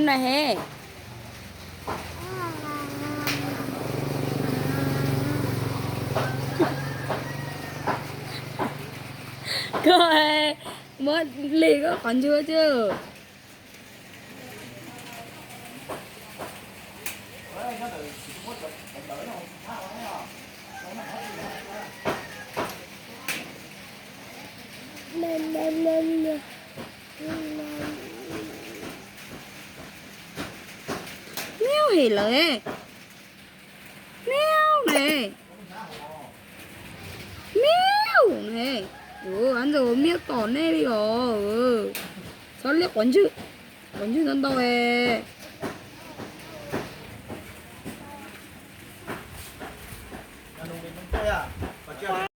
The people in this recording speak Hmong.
Na he. Koj muab li koj qhov ntswg tsis. Miab hem lawm. Miab ne. Miab ne. Ua ntxawg miab tom nej li os. Txhob liab quav ntswg, quav ntswg ntau ntau es.